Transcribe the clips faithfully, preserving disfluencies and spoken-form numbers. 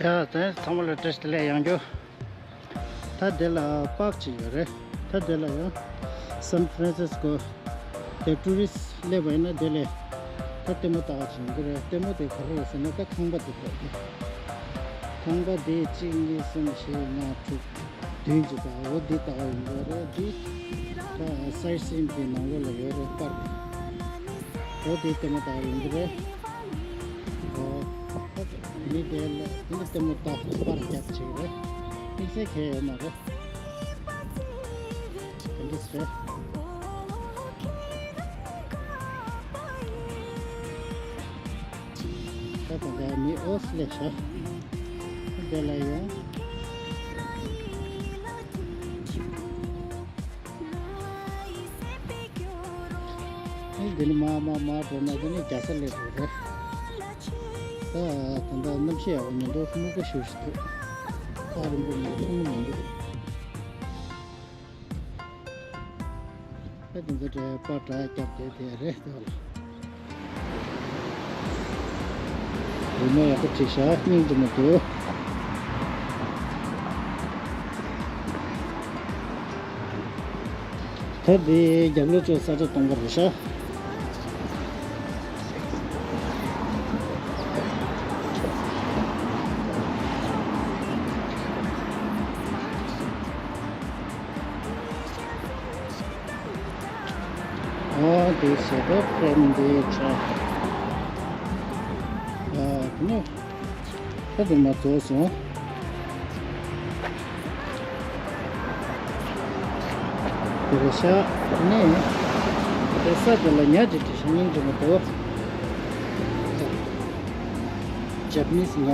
ཡ། དེ་ཚང་མ་ལ་བཀྲ་ཤིས་བདེ་ལེགས། ཡང་བསྐྱར། ད་དེ་ལ་པཱརྐ་ཅིག་ཡོད་རེད། ད་དེ་ལ་ཡང་སན་ཧྥ་རན་སིས་ཀོ་དེ་ཊུ་རི་སི་སླེབས་པ་ཡིན་ན་དེ་ལས་ད་ལྟད་མོ་ལྟ་ག་ཅིག་ཡོང་གི་རེད། ལྟད་མོ་དེ་ག་རེ་རེད་ཟེར་ན་ད་ཁང་པ་དེ་རེད། ཁང་པ་དེ་གཅིག་གཉིས་གསུམ་བཞི་ལྔ་དྲུག་བདུན་ཅིག་དང་འོ་འདི་ལྟ་ག་ཡོང་གི་རེད། འདི་ད་སའེ་ཊི་སིན་གྱི་ནང་ལོགས་ལ་ཡོད་རེད། པཱརྐ་འོ་དེ་ལྟད་མོ་ལྟ་ག་ཡོང་གི་རེད། འོ། མི་དེ་ལ་འདི་ལྟད་མོ་ལྟ་པར་རྒྱབ་ཅིག་རེད། དམིགས་བསལ་གང་ཡང་ཡོད་མ་རེད། དེ་འདྲ་རེད། ད་ད་ལྟ་མི་འོ་སླེབས་ཤག་དེ་ལ་ཡང་། ཨེ། འདི་ནི་མར་མར་མར་འགྲོ་ན་འདི་ནི་རྒྱལ་ས་སླེབས་འགྲོ་རེད། ད་ད་ལྟ་གནམ་གཤིས་ཡག་པོ་མི་འདུག་སྨུག་པ་ཞེ་པོ་ཞིག་འདུག་ཐག་རིང་པོ་མི་འདུག་ཐུང་ངུ་མི་འདུག་ཨེ། དེ་ཚོ་དེ་པར་འདྲ་རྒྱབ་བསྡད་དེ་རེད་དོ། རི་མོ་ཡག་པོ་བྲིས་ཤག་སྙིང་རྗེ་མོ་འདུག་ད་འདི་རྒྱབ་ལོགས་ཚོ་ས་ཆ་སྟོང་པ་རེད་ཤག་ཨོ་དེ་ཞེ་པོ་ཕན་བདེ་ཆ། ཨ་ནི། ད་དེ་མ་རྫོགས་སོང་། དེ་རེད་ཤག་ནས་དེ་ས་དེ་ལ་ཉ་ཅིག་བྲིས་ཤག་སྙིང་རྗེ་མོ་འདུག Japanese ཉ།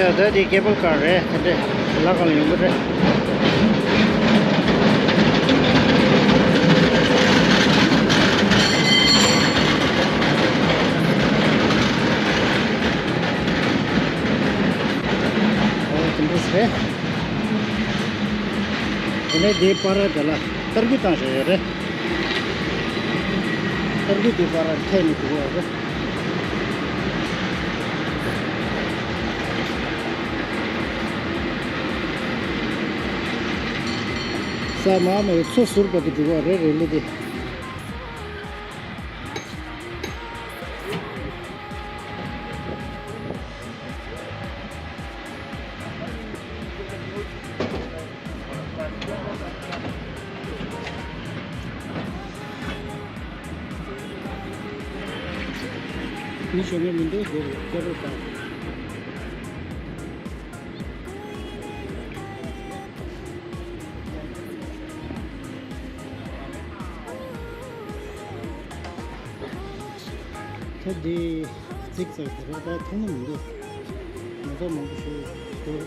ཡ། ད་དེ་ཀེ་བལ་ཀར་རེད། དེ་འདྲས་ལ་གང་ལ་ཡོང་གི་རེད། ཨོ་དེ་འདྲས་རེད། དེ་ནས་དེའི་བར་དེ་ལ་སྟར་གི་བཏང་བཞག་ཡོད་རེད། སྟར་གི་དེའི་བར་ཐད་ནས་འགྲོ་གི་ཡོད་རེད། ས་མ་མེད་མཚོ་ཟུར་བར་དུ་འགྲོ་གི་ཡོད་རེད། རེ་ལི་དེ། མི་ཤོང་ཡ་མི་འདུག་དེར་སྐྱོ་པོ་དང་། ད་འདི་རྫིག་ཙག་དེ་ར་ད་མཐོང་ནི་མི་འདུག་མ་གཏོགས་མང་པོ་ཞིག་འདུག་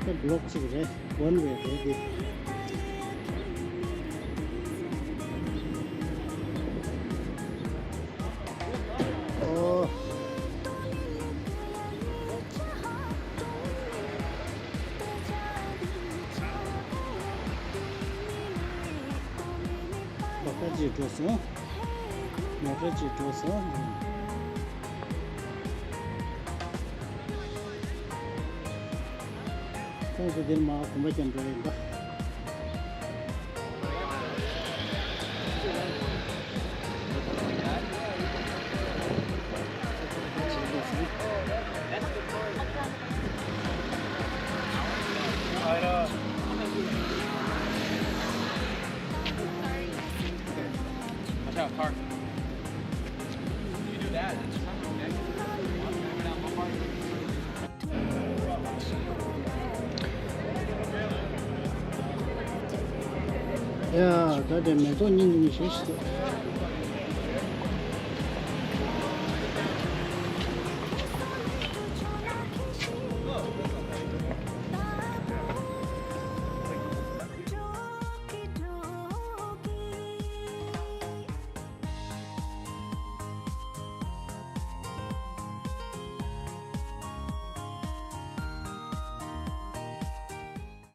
ད་བོ་ལོག་གཅིག་རེད། One way རེད་འདི། ཨོ། མོ་ཊ་ཅིག་འགྲོ་སོང་། མོ་ཊ་ཅིག་འགྲོ་སོང་། ཁོང་ཚོ་འདིར་མར་གོམ་པ་རྒྱབ་འགྲོ་ཡིན་པ། ཡ། ད་དེ་མེ་ཏོག་སྙིང་རྗེ་མོ་ཞེ་ཞིག་འདུག